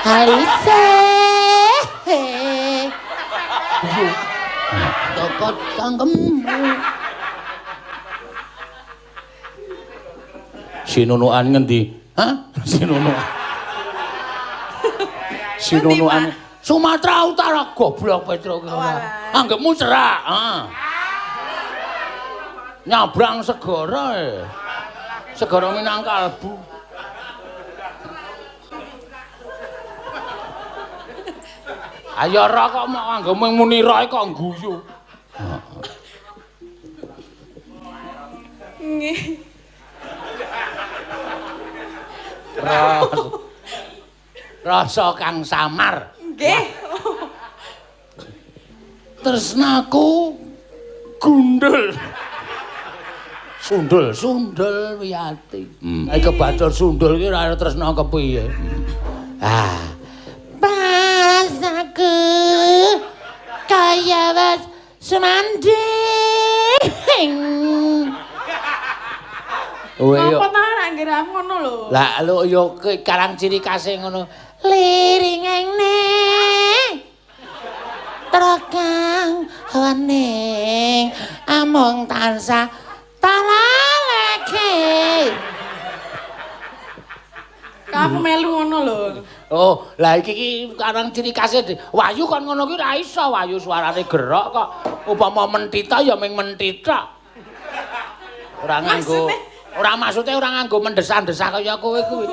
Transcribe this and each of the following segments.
alise. Toko cangkemmu. Sinunukan ngendi? Hah? Sinunukan. Sinunukan Sumatera Utara goblok Petro ki. Anggepmu cerak, ha. Nyabrang segara e. Segara Minangkalbu. Ayo ora kok mok anggepmu muni roe kok guyu. Nggih. Rasa kang samar. Nggih. Tresnaku gundul. Sundul, sundul wiyati. Nek kebacut sundul iki ora tresna kepiye. Ah. Prasaku kaya wis sumanding. Apa ta nek ngira ngono lho. Lah lho ya karang ciri khase ngono. Liringing ne trekang wening amung tansah talaleke. Kamu melu ngono lho. Oh, lah iki iki karang ciri khase Wahyu kon ngono ki ora iso, Wahyu suarane gerok kok. Upama mentita ya ming mentita. Ora nganggo, ora maksude ora nganggo mendesah-desah kaya kowe kuwi.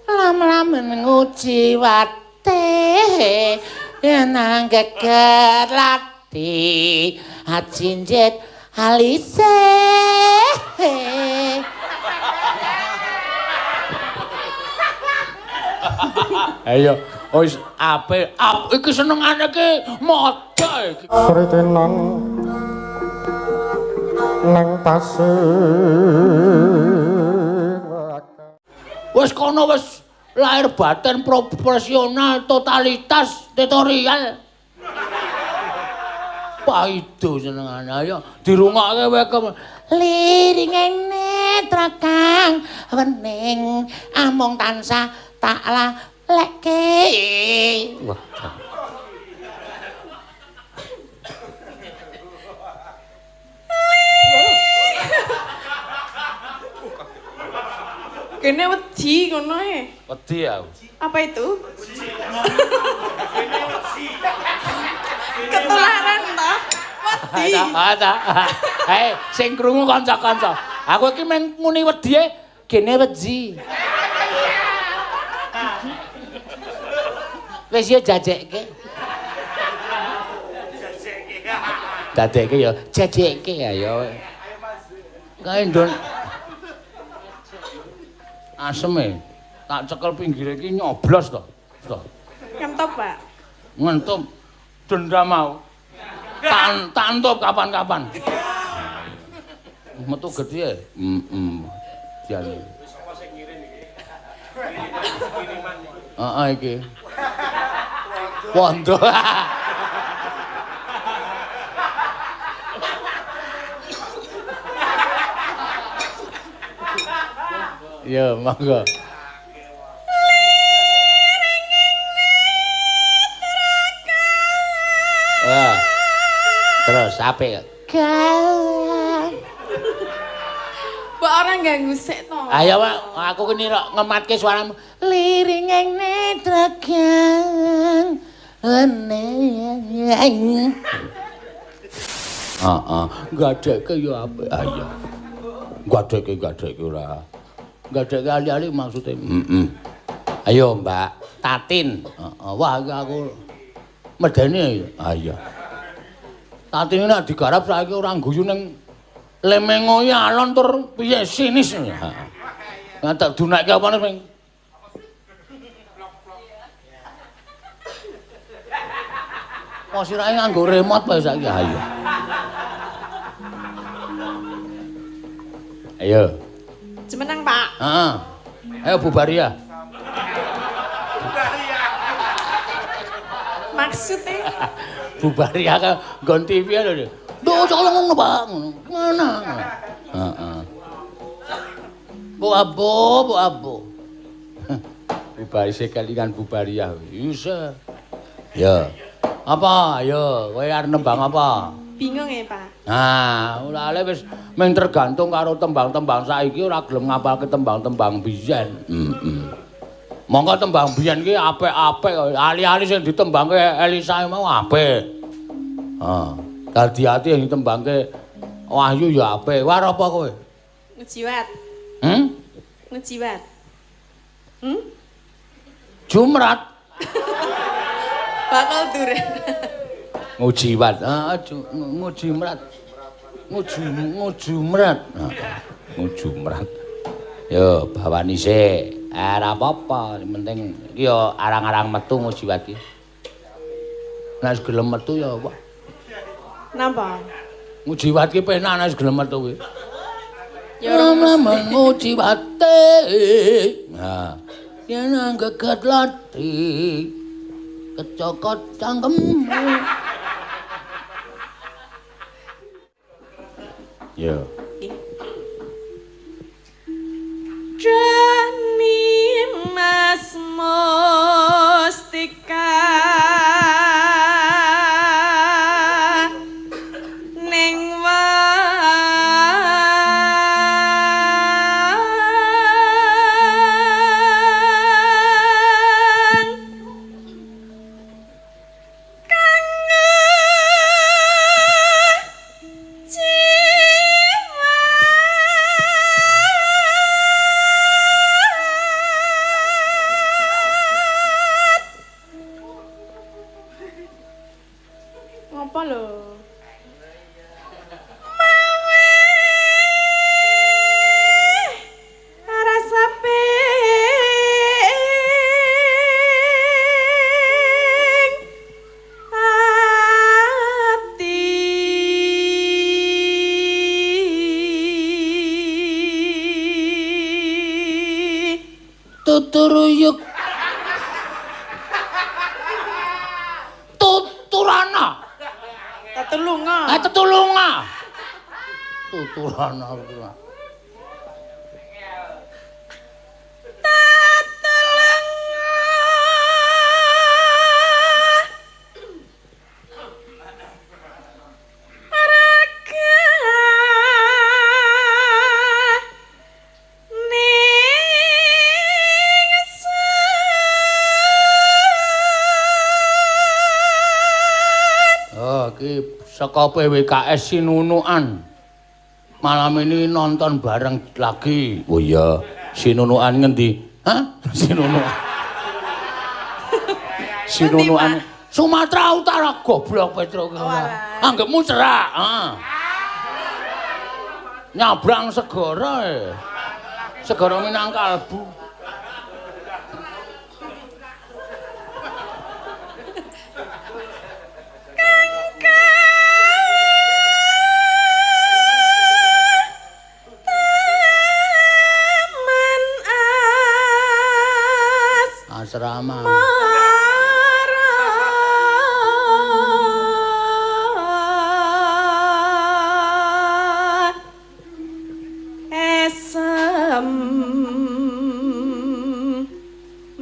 Lam-lamen nguji wate nang geger lati ajinjit alise. Ayo wis apik iki senengane iki modho iki. Kritenan nang pasir. Wis kono wis lahir batin profesional totalitas tutorial. Paido senengane ayo dirungokke wae. Liringing netra kang wening amung tansah tak lalekke. Wah. Kene wedi ngono e. Wedi aku. Apa itu? Ketularan ta? Wedi. Ta. Hei, sing krungu kanca-kanca. Aku iki mung muni wedi e, kene wedi. Wis yo jajekke. Dadekke yo jajekke ayo. Kae ndon aseme tak cekel pinggire iki nyoblos to. To. Ngentop, Pak. Ngentop dendam mau. Tak entup kapan-kapan. Metu gedhe. Heeh. Diane. Wis sapa sing ngirim iki? Kiriman iki. Heeh iki. Wondo. Ya, monggo. Wah. Terus apik. Mbok ora ganggu sik to. Ayo, Pak, aku kene rok ngematke suaramu. Liringing netra kang wening. Heeh, gadekke ya apik. Ayo. Gadekke ora. Gadekke ali-ali maksudnya. Heeh. Ayo, Mbak Tatin. Heeh, wah iki aku medeni. Ayo. Tatin nek digarap saiki ora guyu ning lemengoe alon tur piye sinis. Heeh. Tak dunakke apane sing kok sirahe nganggo remote wae saiki. Ayo. Ayo. Jemenang, Pak. Heeh. Ayo Bu Baria. Maksudnya? Bu Baria kan nggon TV lho. Lho kok ngono, Pak. Ngono. Mana? Heeh. Bu Abo, Bu Abo. Bubarise kelingan Bubariah. Isa. Ya. Apa? Ayo, kowe arep nembang apa? Bingung ya, Pak. Nah, ora wis mung tergantung karo tembang-tembang saiki ora gelem ngapalke tembang-tembang biyen. Heeh. Monggo tembang biyen ki apik-apik, ali-ali sing ditembangke Elisa mau apik. Heeh. Dadi ati sing ditembangke Wahyu ya apik. War apa kowe? Ngejiwat. Hmm? Ngejiwat. Hmm? Jumrat. Bakal duren. Ngujiwat. Heeh, ngujimrat. Ngujumrat. Ngujumrat. Yo, bawani sik. Ora apa-apa, sing penting iki yo arang-arang metu ngujiwat iki. Nek gelem metu ya apa? Napa? Ngujiwat ki penak nek gelem metu kuwi. Ya ora ngujiwate. Nah, yen geget lati kecokot cangkemmu. Ya. Jani Mas Mustika ning wang kang ngopo lho? Mawe rasa ping ati tuturuyuk tuturana. Tetulunga. Ah, tetulunga. Tuturana kuwi. Tetulunga. Raga ning sun. Oh, iki saka PWKS Sinunukan. Malam ini nonton bareng lagi. Oh iya, Sinunukan ngendi? Hah? Sinunukan. Sinunukan Sumatera Utara goblok Petro ki. Anggepmu cerak, ha. Nyabrang segara e. Segara Minangkalbu. Asrama. Esem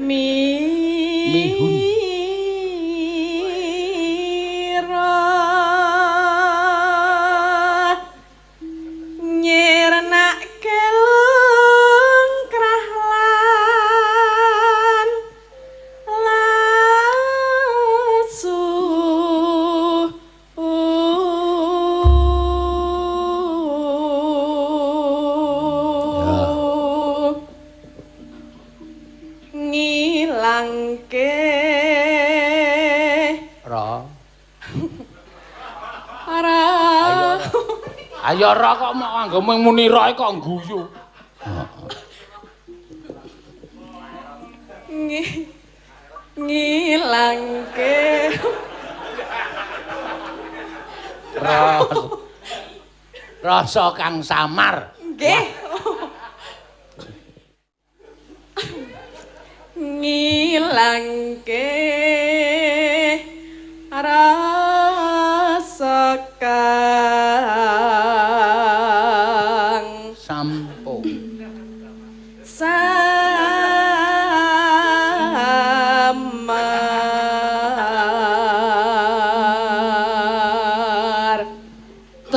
mihun mira nyerenake lungkrah lan lasu. Ngilangke ra. Ora. Ayo ra kok mok anggemu muni ra kok guyu. Ngilangke ra. Rasa kang samar. Nggih. Ngilangke rasa kang sampo samar.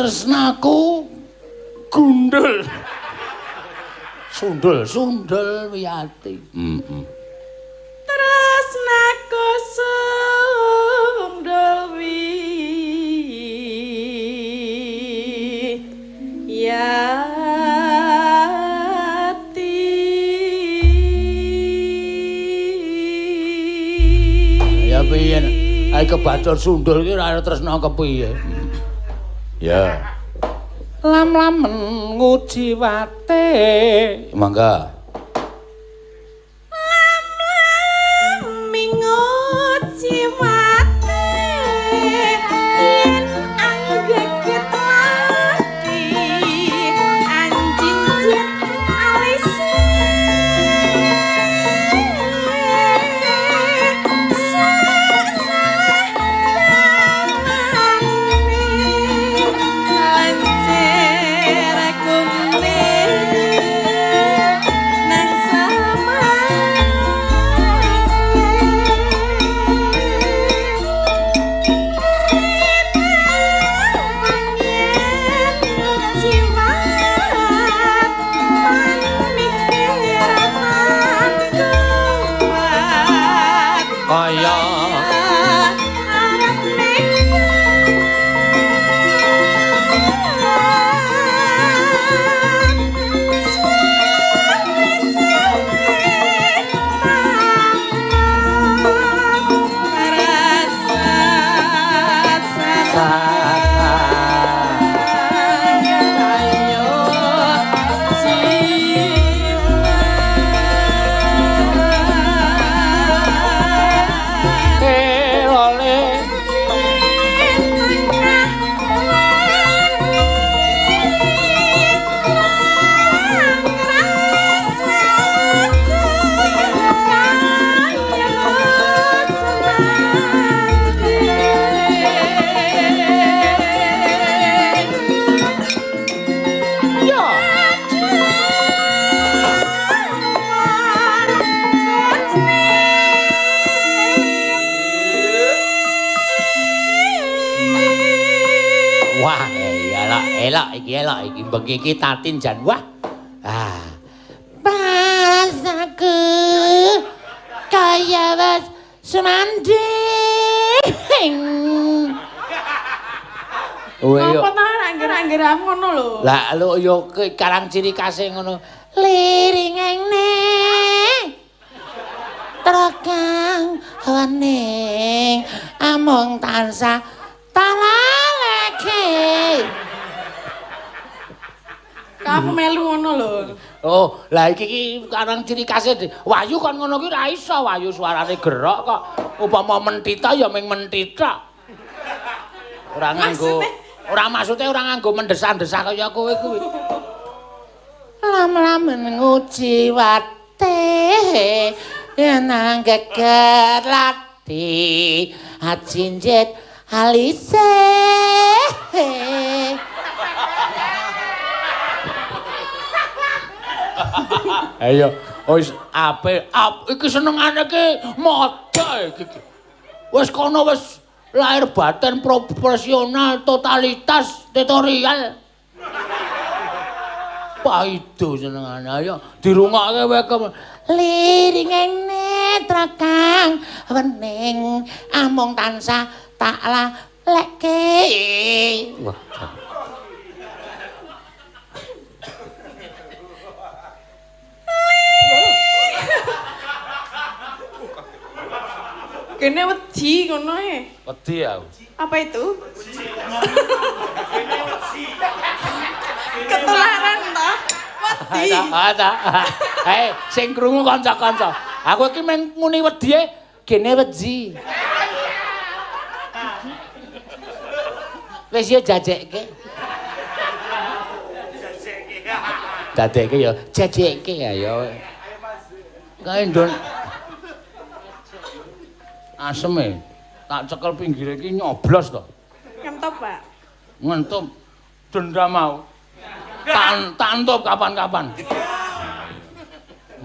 Tresnaku gundul. Sundul, sundul wiyati. Heeh. Tresnaku sundul wiyati. Ya piye? Ae kebacut sundul iki ora tresna kepiye? Ya. Lam-lamen nguji wate. Mangga. Lam-lam nguji wate yen anggeget lati anjinjit alise salah dalane lancer kuning nang Kaya Wah, elok elok iki elok iki bengi iki Tatin jan wah. Ah. Rasaku kaya wis semanding. Apa ta angger-angger ngono lho. Lah lho yo karang ciri khase ngono. Liringene trekang wening amung tansah talaleke. Kamu melu ngono lho. Oh, lah iki iki karang ciri khase Wahyu kon ngono ki ora iso, Wahyu suarane gerok kok. Upama mentita ya ming mentita. Ora nganggo, ora maksude ora nganggo mendesah-desah kaya kowe kuwi. Lam-lamen nguji wate nang geger lati ajinjit alise. Ayo, wis ape iki senengane iki modho iki. Wis kono wis lahir batin profesional totalitas tutorial. Paido senengane ayo dirungokke wae liringene trekang wening amung tansah tak lalekke. Wah. Kene wedi ngono e. Wedi aku. Apa itu? Ketularan ta? Wedi. Ta. Hei, sing krungu kanca-kanca. Aku iki mung muni wedi e, kene wedi. Wis yo jajekke. Dadekke yo jajekke ayo. Kae ndon aseme tak cekel pinggire iki nyoblos to. Ngentop, Pak. Ngentop. Dendam mau. Tak entup kapan-kapan.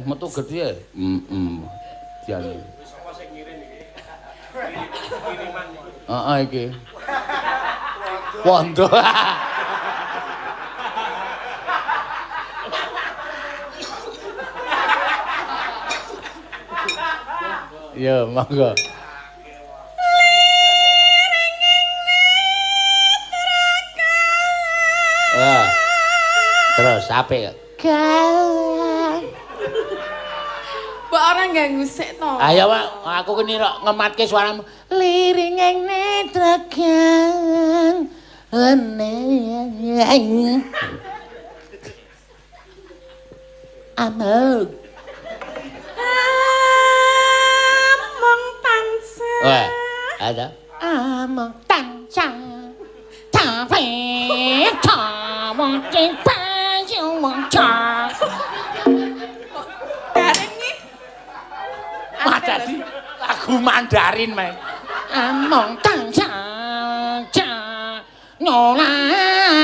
Metu gedhe. Heeh. Diane. Wis sapa sing ngirim iki? Kiriman iki. Heeh iki. Wondo. Ya, monggo. Wah. Terus apik. Galang. Mbok ora ganggu sik to. Ayo, Pak, aku kene rok ngematke suaramu. Liring ing netra gang. Eneng. Ameng. Among tansah. Wah, ada. Among tansah. Ta fe ta wong jing pa yu wong cha. Garing iki. Wah, dadi lagu Mandarin, Mas. Among tansah cha no la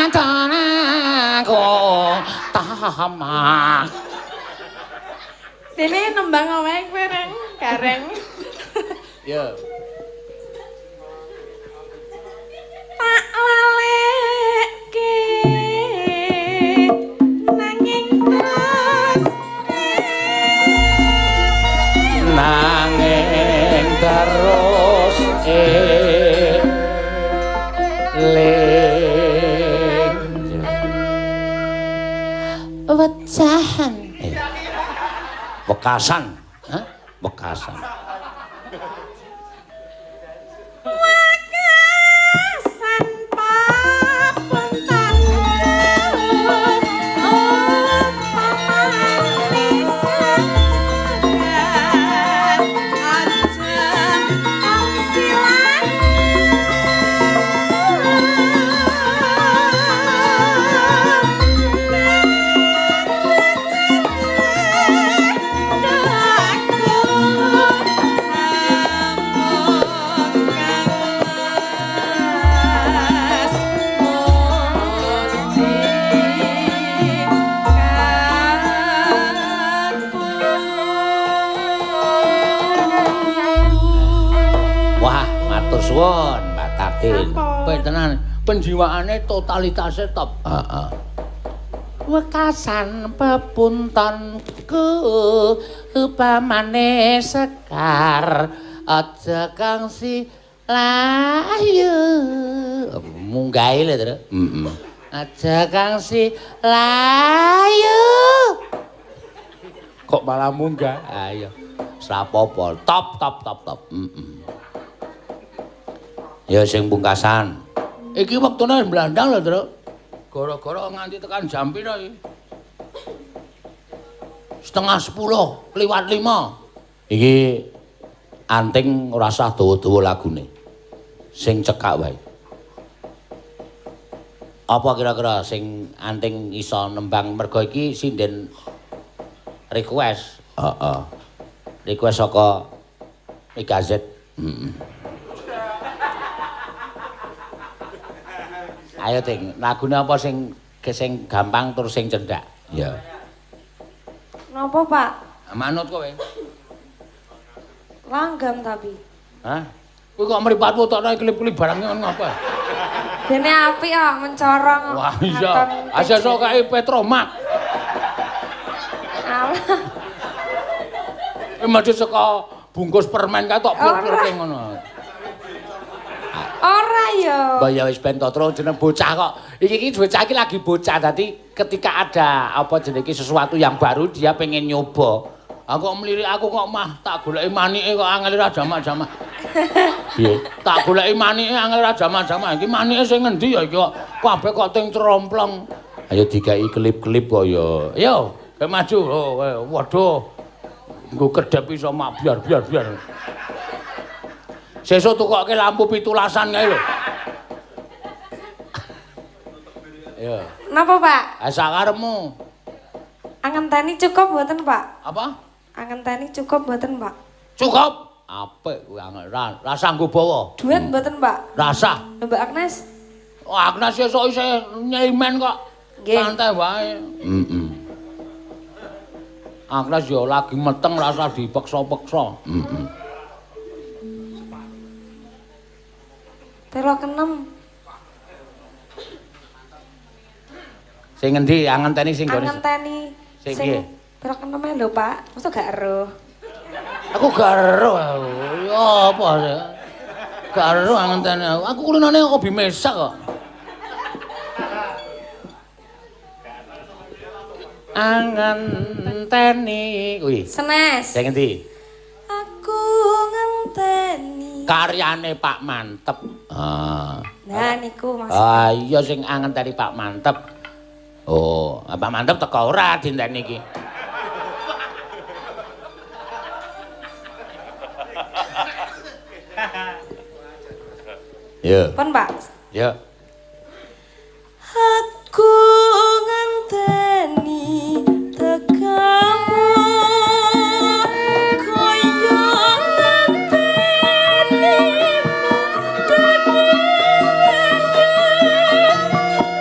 ta la go ta ma. Dene nembang wae kowe reng gareng. Ya. Tak lalekke nanging terus nanging terus eling wecahan wekasan, hah? Wekasan. Wekasan papuntan upamane sagar aja kang Wah, matur suwun Mbak Tatin. Kowe tenan, penjiwaane totalitasnya top. Heeh. Wekasan pepuntonku upamane sekar aja kang si layu. Munggahe lho, Tru. Heeh. Aja kang si layu. Kok malah munggah? Ayo. Sapopo. Top top top top. Heeh. Ya sing pungkasan. Iki wektune wis mblandang lho, Tru. Gara-gara nganti tekan jam pira iki? 9:30 liwat 5. Iki anting ora usah dawa-dawa lagune. Sing cekak wae. Apa kira-kira sing anting iso nembang mergo iki sinden request. Heeh. Request saka Megazet. Heeh. Ayo Ting, lagune apa sing gampang tur sing cendhak? Ya. Napa, Pak? Manut kowe. Langgam tapi. Hah? Kowe kok mripatmu tokno klip-klip barang ngono apa? Dene apik kok mencorong. Wah iya. Asesok kae Petromak. Alah. Mesti saka bungkus permen kae tok plur-plurke ngono. Ora ya. Mbah ya wis ben to jeneng bocah kok. Iki iki bocah iki lagi bocah dadi ketika ada apa jenenge iki sesuatu yang baru dia pengen nyoba. Aku kok mlirik aku kok mah tak goleki manike kok angel ora jamak-jamak. Piye? Tak goleki manike angel ora jamak-jamak. Iki manike sing ngendi ya iki kok kabeh kok ting tromplong. Ayo dikai klip-klip kok ya. Ayo, kowe maju. Oh, waduh. Nggo kedhep iso mak biar biar biar. Sesuk tukokke lampu 17-an kae lho. Ya. Napa, Pak? Ah sakarepmu. Angenteni cukup mboten, Pak? Apa? Angenteni cukup mboten, Pak? Cukup. Apik kuwi angen. Rasa nggo bawa. Duit mboten, Pak? Rasa. Mbak Agnes? Oh, Agnes sesuk isih nyimen kok. Nggih. Santai wae. Heeh. Agnes yo lagi meteng rasa dipeksa-peksa. Heeh. Telo kenem. Sing ngendi angenteni sing nggone? Angenteni sing piye? Telo keneme lho, Pak. Mosok gak eruh. Aku gak ero aku. Ya apa ya? Gak ero ngenteni aku. Aku kulinane hobi mesak kok. Angenteni kuwi. Senes. Sing endi? Aku ngenteni. Karyane Pak Mantep. Ah. Nah niku Mas. Ah iya sing angenteni Pak Mantep. Oh, Pak Mantep teko ora dinteni iki. Ya. Pun, Pak. Ya. Aku ngenteni tekamu kaya ngenteni mudune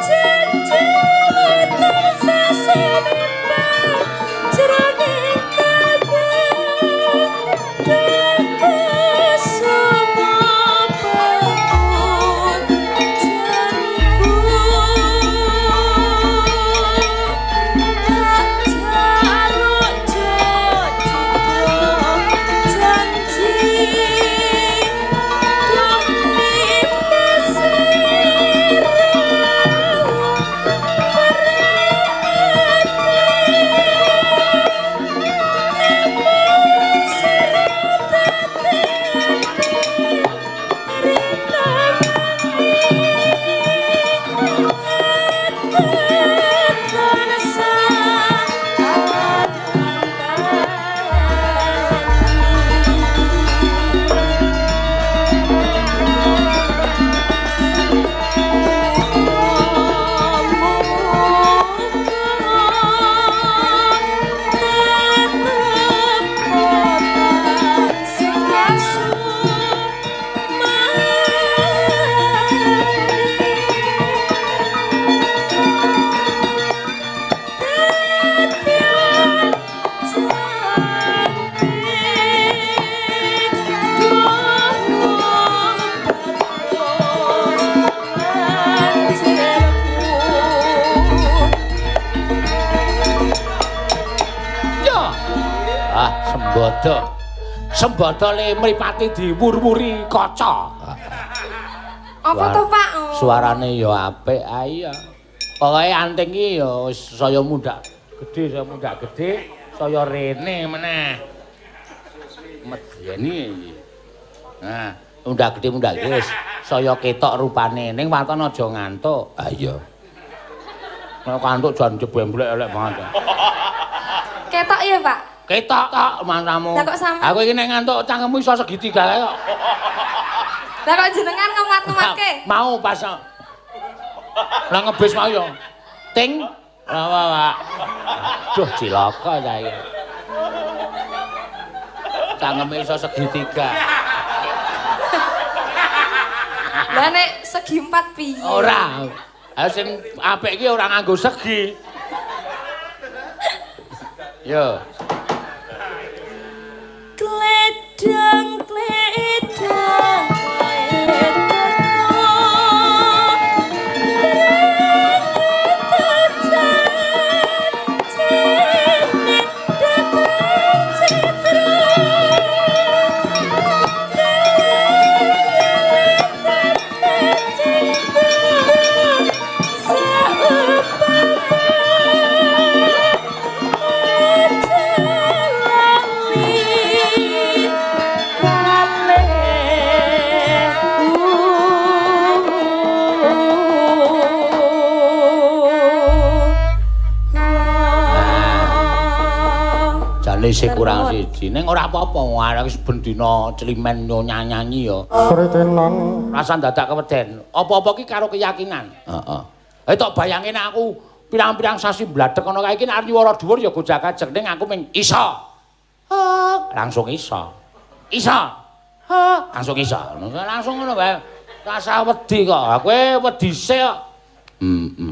jenjel sasene jroning kabeh Sembodo le mripate diwur-wuri kaca. Apa to, Pak? Suarane ya apik, ayo. Pokoke anting iki ya wis saya mundhak gedhe, saya mundhak gedhe, saya rene meneh. Medeni iki. Nah, mundhak gedhe wis saya ketok rupane ning waton aja ngantuk. Ha iya. Nek ngantuk jan jebemblek elek banget. Ketok ya, Pak? Ketok tok mantamu. Aku iki nek ngantuk cangkemmu iso segitiga kae kok. Lah kok jenengan ngemat-ngematke? Mau pas nang ngebis mau yo. Ting. Lah Pak. Duh cilaka ta iki. Cangkeme iso segitiga. Lah nek segi empat piye? Ora. Ha sing apik iki ora nganggo segi. Yo. Kledang kledang Isih kurang siji. Ning ora apa-apa, arek wis ben dina celimen yo nyanyi yo. Sritenan. Rasa dadak keweden. Apa-apa ki karo keyakinan. Heeh. Eh tok bayangin aku pirang-pirang sasi bladek ana kae iki nek arep nyuwara dhuwur ya gojak-gajek ning aku ming iso. Ha, langsung iso. Iso. Ha, langsung iso. Langsung ngono wae. Rasa wedi kok. Kowe wedi sik kok. Heeh.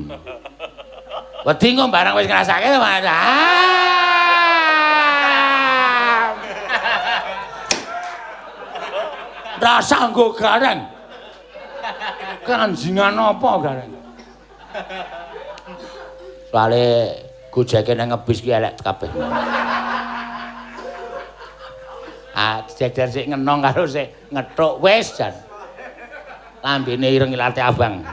Wedi engko barang wis ngrasake to, Mas. Rasa nggo gareng. Kanjingan apa gareng? Soale gojeke nang ngebis ki elek kabeh. Ah, jejer sik ngenong karo sik ngethuk wis jan. Lambene ireng ilate abang.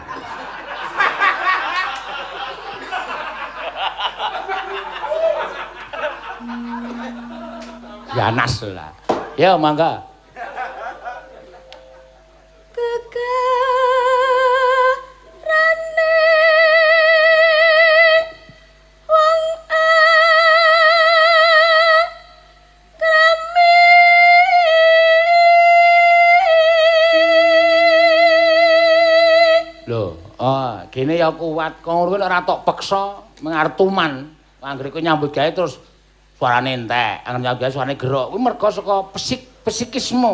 Ganas lah. Ya mangga. Gegarane wong akrami Lho, oh, gene ya kuat. Kok ngono ora tok peksa mengartuman. Anggere kowe nyambut gawe terus suarane entek, anggere nyambut gawe suarane gerok. Kuwi mergo saka psikisme.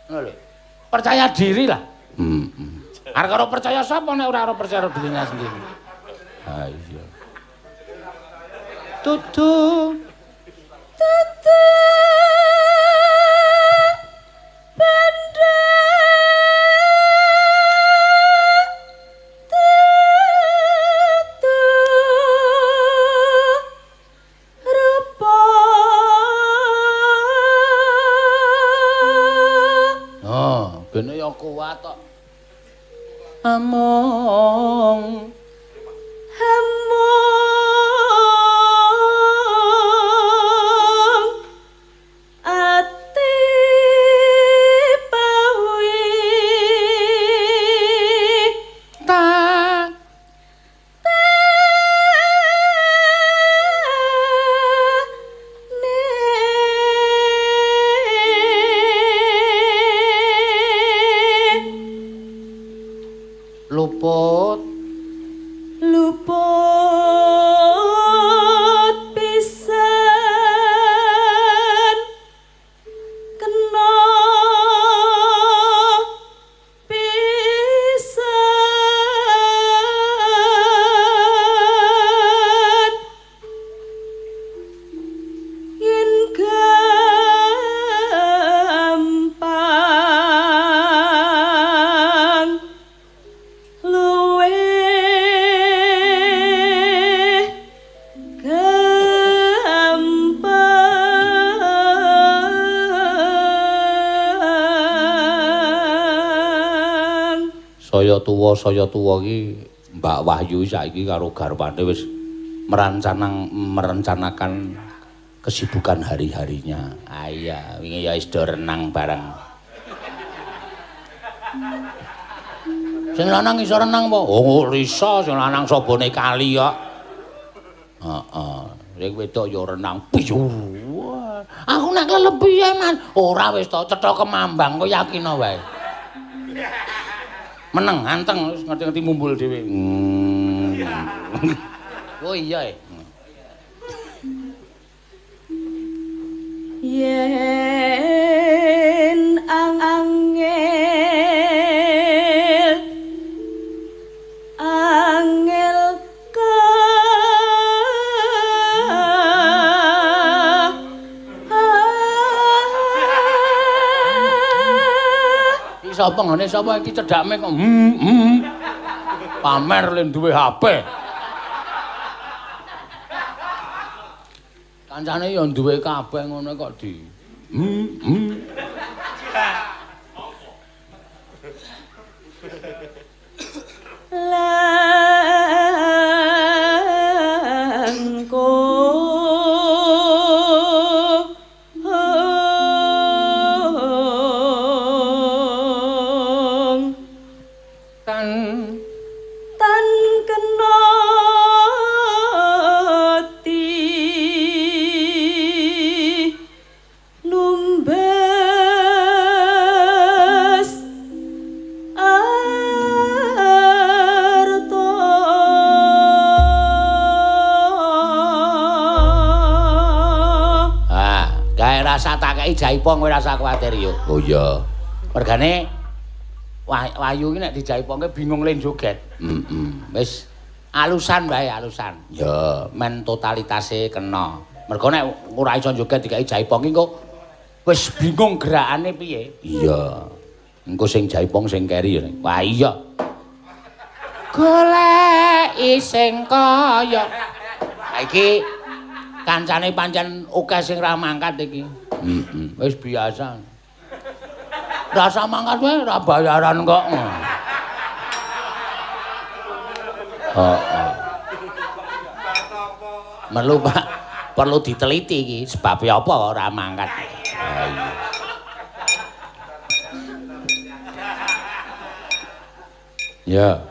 Ngono lho. Percaya diri lah. Heeh. Arep karo percaya sapa nek ora percaya karo dirinya sendiri. Ha iya. Tutu tutu benda tutu rupa. Oh, bene ya kuat tok. Among Among ati pawi ta ne luput luput pisan kena pisan yen gampang luwih gampang. Saya tuwa iki Mbak Wahyu saiki karo garwane wis merencanakan kesibukan hari-harinya. Ah iya, wingi ya wis do renang bareng. Sing lanang iso renang apa? Oh, iso, sing lanang sobone kali kok. Heeh, sing wedok ya renang. Piyu. Aku nek lelep piye, Mas? Ora wis to, cetha kemambang, kowe yakin wae. Meneng, anteng, wis ngerti-ngerti mumbul dhewe. Oh iya. Yen angel angel ka Iki sapa ngene sapa iki cedhakme kok pamer le duwe HP. Kancane ya duwe kabeh ngono kok di Langkung Tan tan kena ti numbas arta. Ah, gawe rasa tak kei jaipong kowe rasa kuwatir yo. Oh iya. Mergane Wahyu iki nek dijaipongke bingung le joget. Heeh. Wis alusan wae, alusan. Ya, men totalitase kena. Mergo nek ora iso joget dikei jaipong iki kok wis bingung gerakane piye. Iya. Engko sing jaipong sing keri ya. Wah iya. Goleki sing kaya. Ha iki Kancane pancen akeh sing ra mangkat iki. Heeh, wis biasa. Rasa mangkat wae ra bayaran kok. Heeh. Perlu Pak, perlu diteliti iki sebab apa ora mangkat. Ya.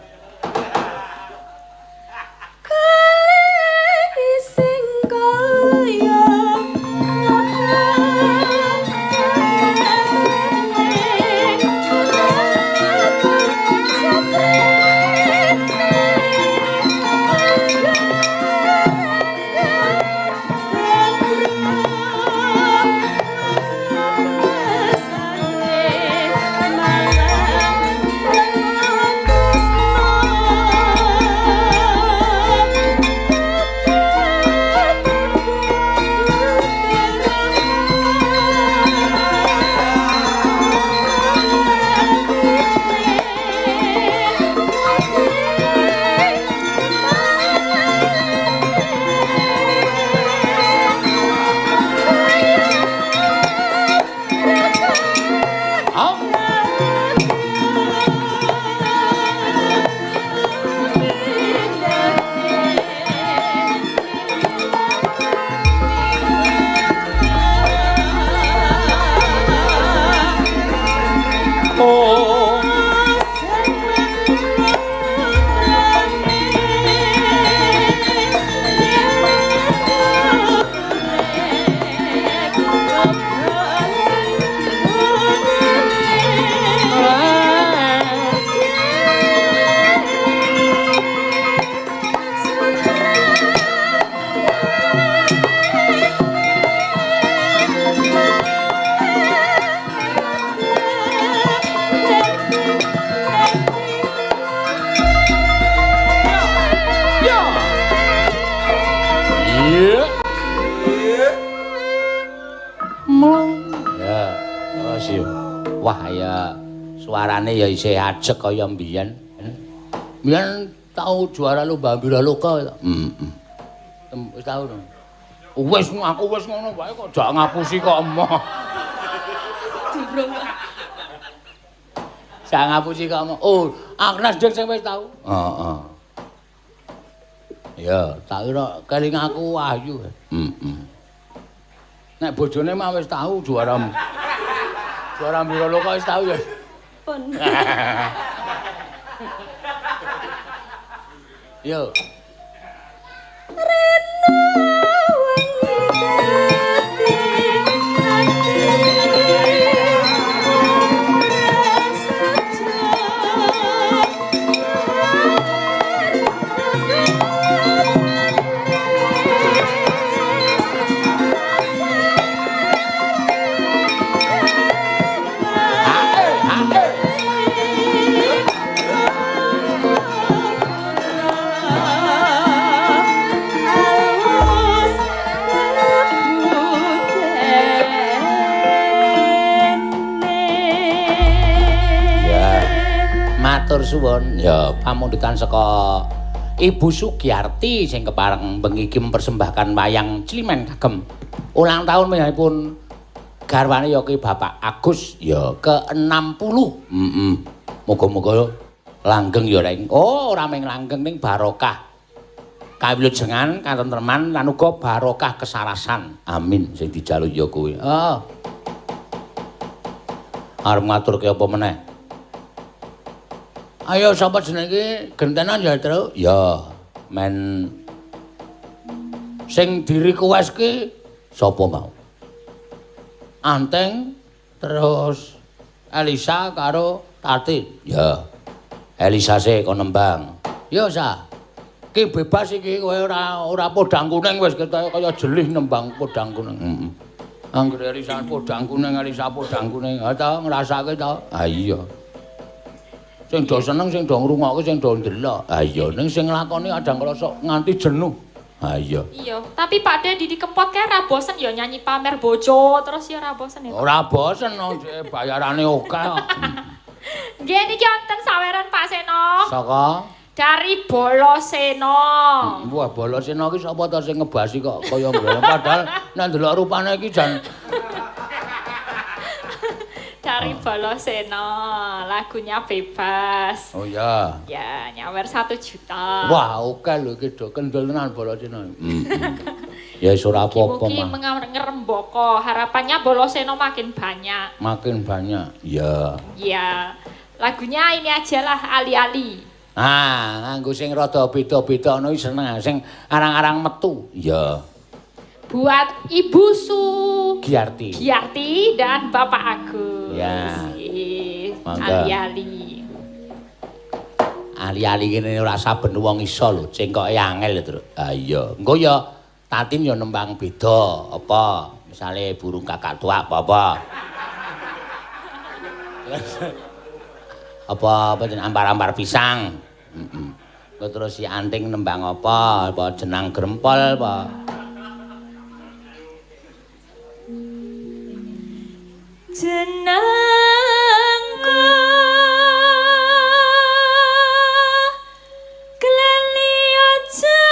Wah ya suarane ya isih ajeg kaya mbiyen. Mbiyen tau juara lomba Wiraloka. Heeh. Wis tau to. Wis aku wis ngono wae kok jak ngapusi kok emoh. Durung. Jak ngapusi kok emoh. Oh, Agnes Deng sing wis tau. Heeh. Ya, tak kira keling aku Wahyu. Heeh. Nek bojone mah wis tau juara. Juara Wiraloka wis tau ya. Pun. Yo. Rena wengi dadi ati. Matur suwun ya pamundutan saka Ibu Sugiyarti sing kepareng bengi iki mempersembahkan wayang Climen kagem ulang tahun panjenenganipun garwane ya ki Bapak Agus ya ke-60. Heeh. Muga-muga langgeng ya Reng. Oh, ora mung langgeng ning barokah kawilujengan katentreman lan uga barokah kesarasan. Amin sing dijaluk ya kuwi. Oh. Arep ngaturke apa meneh? Ayo sapa jenenge iki gentenan ya, Tru? Ya, men sing di-request ki sapa mau? Anteng terus Elisa karo Tatin. Ya. Elisa sik kon nembang. Ya, Sa. Ki bebas iki kowe ora podang kuning wis kaya jelih nembang podang kuning. Heeh. Anggere Elisa podang kuning, Elisa podang kuning. Ha ta ngrasake ta? Ha iya. Sing do seneng, sing do ngrungokke, sing do ndelok. Ha iya, ning sing nglakoni kadang kala sok nganti jenuh. Ha iya. Iya, tapi Pak De Didi Kempot kae ra bosen ya nyanyi pamer bojo terus ya ra bosen ya. Ora bosen wong bayarane akeh kok. Nggih niki wonten saweran Pak Seno. Saka? Dari Boloseno. Wah, Boloseno iki sapa to sing ngebasi kok kaya mbrene padahal nek ndelok rupane iki jan dari Boloseno, lagunya bebas. Oh iya. Ya, nyawer 1 juta. Wah, oke lho iki do kendel tenan Boloseno. Ya wis ora apa-apa mah. Mugi ngrembaka, harapannya Boloseno makin banyak. Makin banyak. Iya. Iya. Lagunya ini aja lah, Ali-ali. Ah, nganggo sing rada beda-beda ngono iki seneng, sing arang-arang metu. Iya. Buat Ibu Su Giarti. Giarti dan Bapak Agus. Ya. Ali-ali. Ali-ali ngene ora saben wong iso lho, cengkoke angel lho, Truk. Ha iya. Engko ya Tatin ya nembang beda apa? Misale burung kakak tua apa-apa. Apa jeneng ampar-ampar pisang. Heeh. Engko terus si Anting nembang apa? Apa jenang grempol apa? Jenangku kleli aja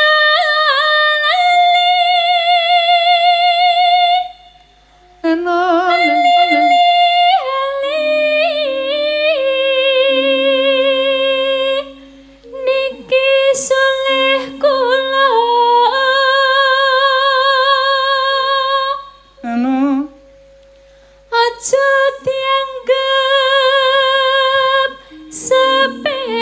lali ali ali niki soleh kula aja dianggep sepele.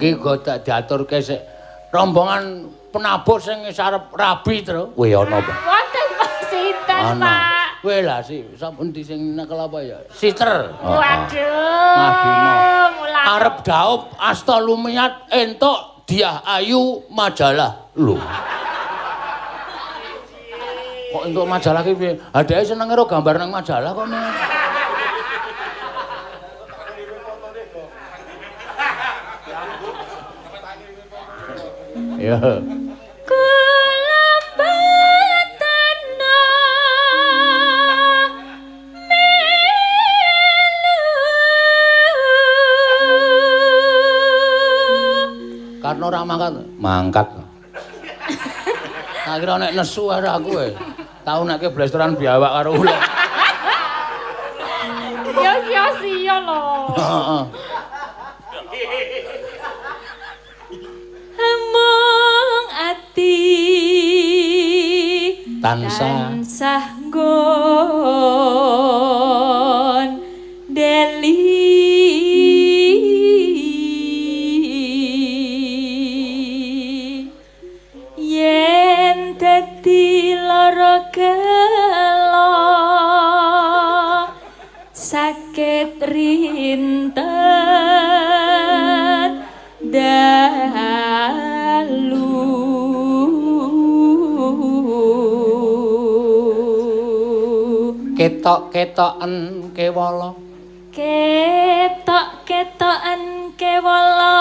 Iki kok tak diaturke sik rombongan penabuh sing wis arep rabi, Tru. Weh ana apa? Wonten Pak sinten, Pak? Weh lah si sapa endi sing nekel apa ya? Siter. Waduh. Arep daup asta lumiat entuk Diah Ayu majalah. Lho. Kok entuk majalah ki piye? Ha dheke seneng karo gambar nang majalah kok. Ya. Kula batana melu. Karena ora mangkat, mangkat. Tak kira nek nesu karo aku e. Tau nek ke blasteran biawak karo ular. Ya sia-sia lho. Heeh. Amung ati tansah nggon deli yen dadi lara gelo sakit rinten dalu. Ketok-ketoken kewala. Ketok-ketoken kewala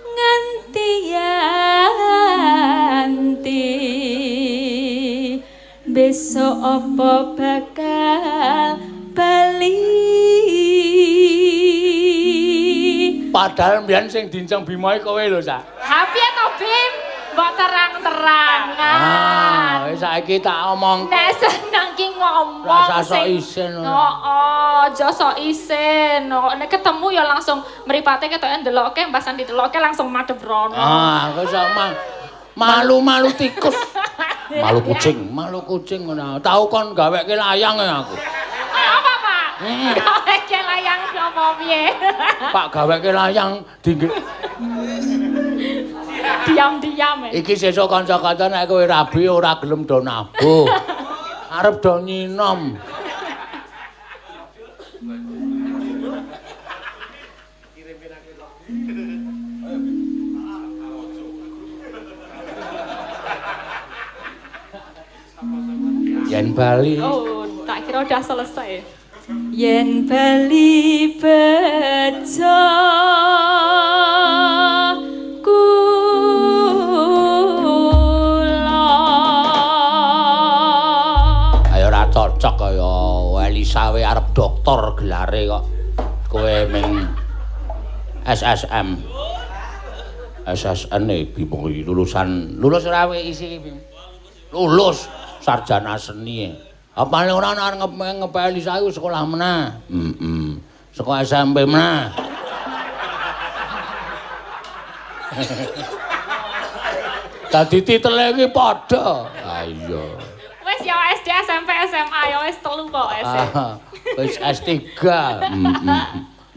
nganti yanti besok apa bakal bali. Padahal mbiyen sing dinceng Bima iki kowe lho, Sak. Ha piye to, Bim? Mbok terang-terangan. Ah, wis saiki tak omong. Nek seneng ki ngomong Rasa sok isin. Heeh, aja sok isin. Nek ketemu ya langsung mripate ketoke ndelokke, mbasan ditelokke langsung madhep rono. Ah, kok sok malu-malu tikus. Malu kucing ngono. Tau kon gaweke layang aku. Apa, Pak? Gaweke layang apa piye? Pak gaweke layang dingge diam-diam. Iki sesuk kanca-kanca nek kowe rabi ora gelem do nabuh. Arep do nyinom. Yen bali. Oh, tak kira udah selesai. Yen bali bejo kula. cocok kaya Elisa we arep doktor gelare kok. Kowe ming SSM. SSN e Bimo lulusan lulus ora we isi Bim? Lulus sarjana seni. Apane ora arep ngepek Elisa iku sekolah meneh. Heeh. Sekolah SMP meneh. Dadi titele iki padha. Ha iya. Wis ya SD, SMP, SMA ya wis telu kok S. Wis S3. Heeh.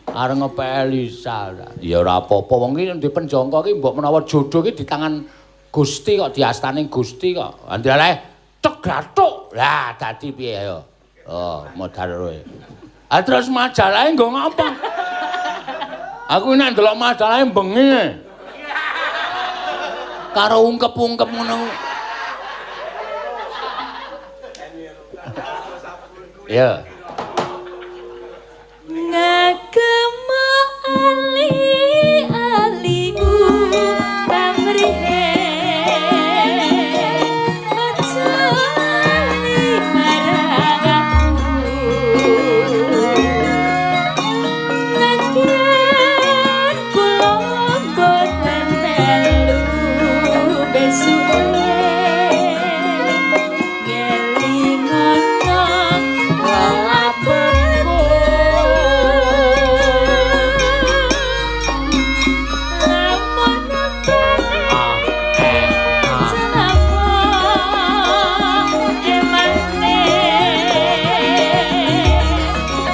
Arep ngepek Elisa. Ya ora apa-apa wong iki ndek penjangka iki mbok menawa jodoh iki di tangan Gusti kok diastani Gusti kok. Andale tek gathuk. Lah dadi piye ayo. Oh, modal kowe. Ah terus majalahe nggo ngapa? Aku nek ndelok majalahe bengi. Karo ungkep-ungkep ngono. Ya. Ngagem ali-aliku pamrihe aja ali marang aku nadyan kula boten melu besuke ngelingono lelapunku lamun celaka emane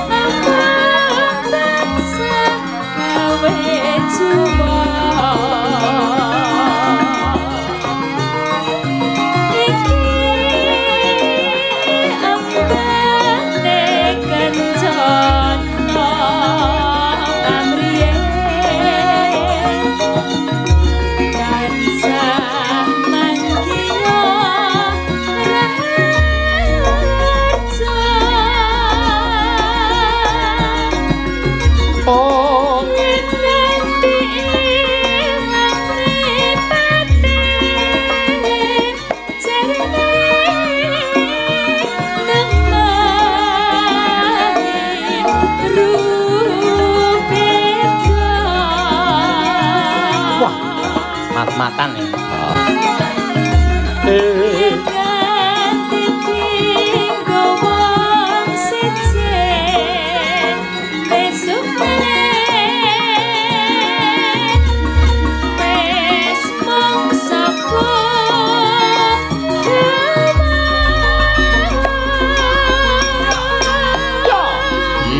amang tansah gawe juwa iki ambane kencana pamriye tansah manggiya raharja. Oh, Yen nganti ilang mripate jarene nemahi rupeka. Wah, mat-matan ya. Yen nganti tinggo wong sejen besok wis mangsa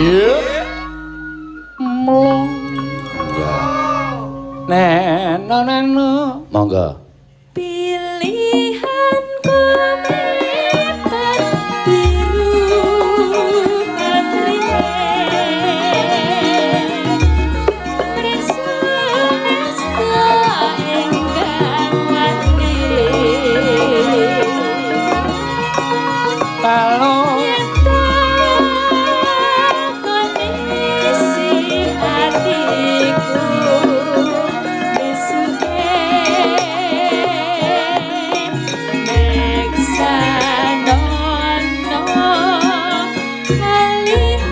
Iya. Mlong. Ya. Neno neno. Monggo. Pilihanku mripat biru pamrihe mrisa nasta ingkang warni Kalau yen takoni si atiku besuke meksanono ali-ali.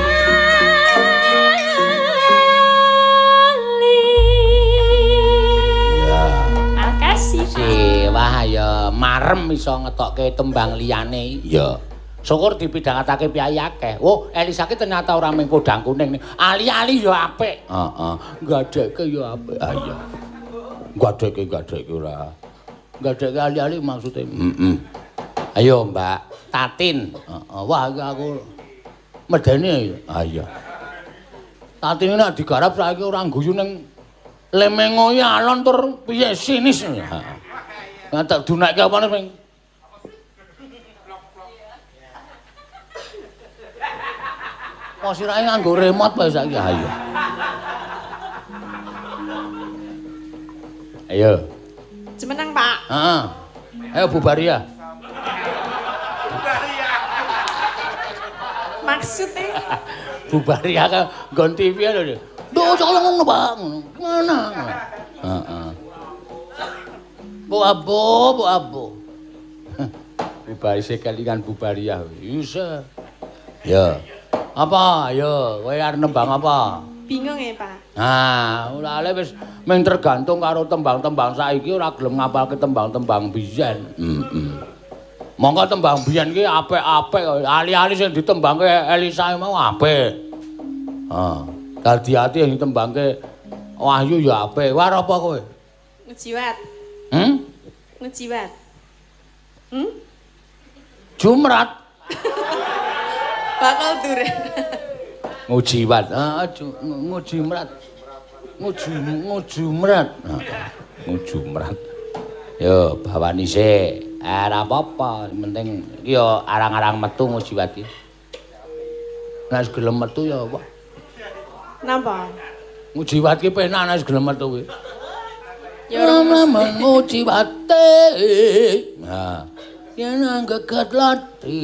Ya. Makasih, Pak. Si wah ya marem iso ngetokke tembang liyane. Iya. Syukur dipidhangatake piyayi akeh. Oh, Elisa ki ternyata ora mung podang kuning. Ali-ali ya apik. Heeh. Gadheke ya apik. Ha iya. Gadheke gadheke ora. Gadheke ali-ali maksude. Heeh. Ayo, Mbak Tatin. Heeh. Wah, iki aku medeni. Ha iya. Tatin nek digarap saiki ora guyu ning lemengo ya alon tur piye sinis. Heeh. Ngantek dunekke apane ping. Kok sirahe nganggo remote wae saiki. Ayo. Ayo. Jemenang, Pak. Heeh. Ayo Bu Baria. Maksudnya Bu Baria kan nggon TV lho. Duh, kok ngono, Pak. Ngono. Mana? Heeh. Bu Abo, Bu Abo. Bu Baria kelingan Bu Baria. Isa. Ya. Apa? Ayo, kowe arep nembang apa? Bingung ya, Pak. Nah, ora wis mung tergantung karo tembang-tembang saiki ora gelem ngapalke tembang-tembang biyen. Heeh. Monggo tembang biyen ki apik-apik, ali-ali sing ditembangke Elisa mau apik. Heeh. Dadi ati sing ditembangke Wahyu ya apik. War apa kowe? Ngejiwat. Hmm? Ngejiwat. Hmm? Jumrat. Bakal duren. Ngujiwat. Heeh, ngujimrat. Ngujumrat. Ngujumrat. Yo, bawani sik. Ora apa-apa, penting iki yo arang-arang metu ngujiwat iki. Nek gelem metu ya apa? Napa? Ngujiwat ki penak nek gelem metu kuwi. Ya ora ngujiwate. Nah, yen geget lati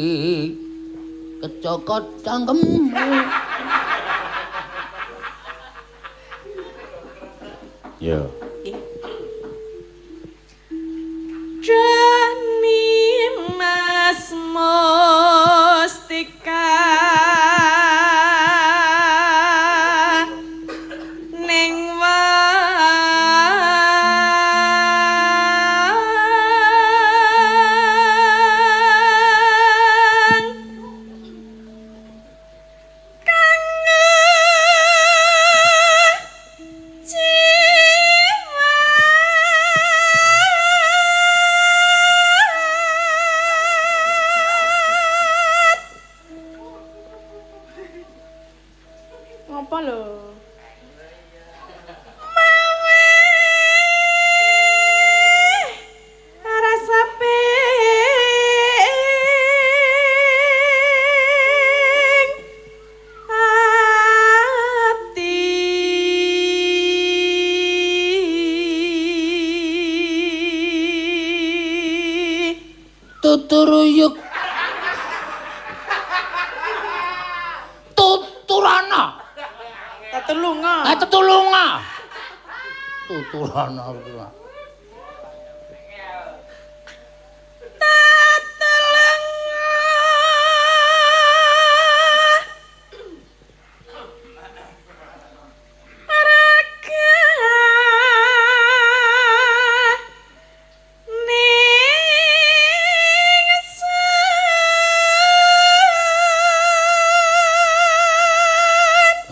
kecokot cangkemmu. Yo. Jani Mas Mustika ning wang kang Ngopo lho? Mawe rasa ping ati. Tuturuyuk tuturana. Tetulunga. Ah, tetulunga. Tuturana kuwi. Tetulunga. Raga ning sun.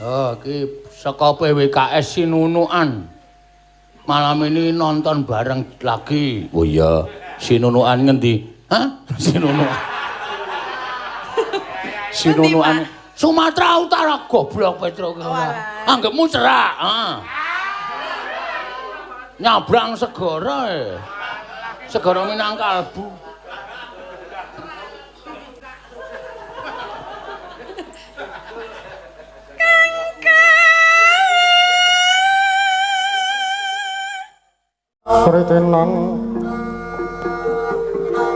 Oh, iki saka PWKS Sinunukan. Malam ini nonton bareng lagi. Oh iya, Sinunukan ngendi? Hah? Sinunukan. Sinunukan Sumatera Utara goblok Petro ki. Anggepmu cerak, ha. Nyabrang segara e. Segara Minangkalbu. Sritenan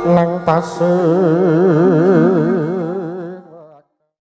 nang pasir.